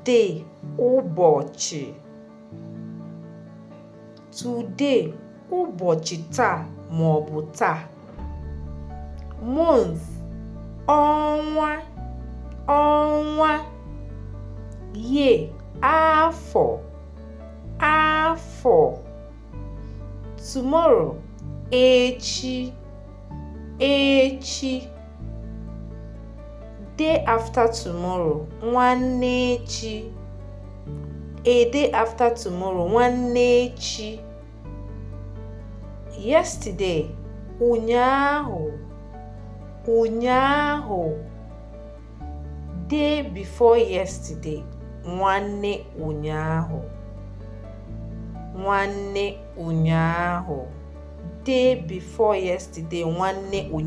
Day, ụbọchị. Today, ụbọchị taa maọbụ taa. Month, ọnwa, ọnwa. Year, afọ, afọ. Tomorrow, echi, echi. Day after tomorrow, nwanne echi. A day after tomorrow, nwanne echi. Yesterday, ụnyaahụ, ụnyaahụ. Day before yesterday, nwanne ụnyaahụ, nwanne ụnyaahụ. Day before yesterday, nwanne ụnyaahụ.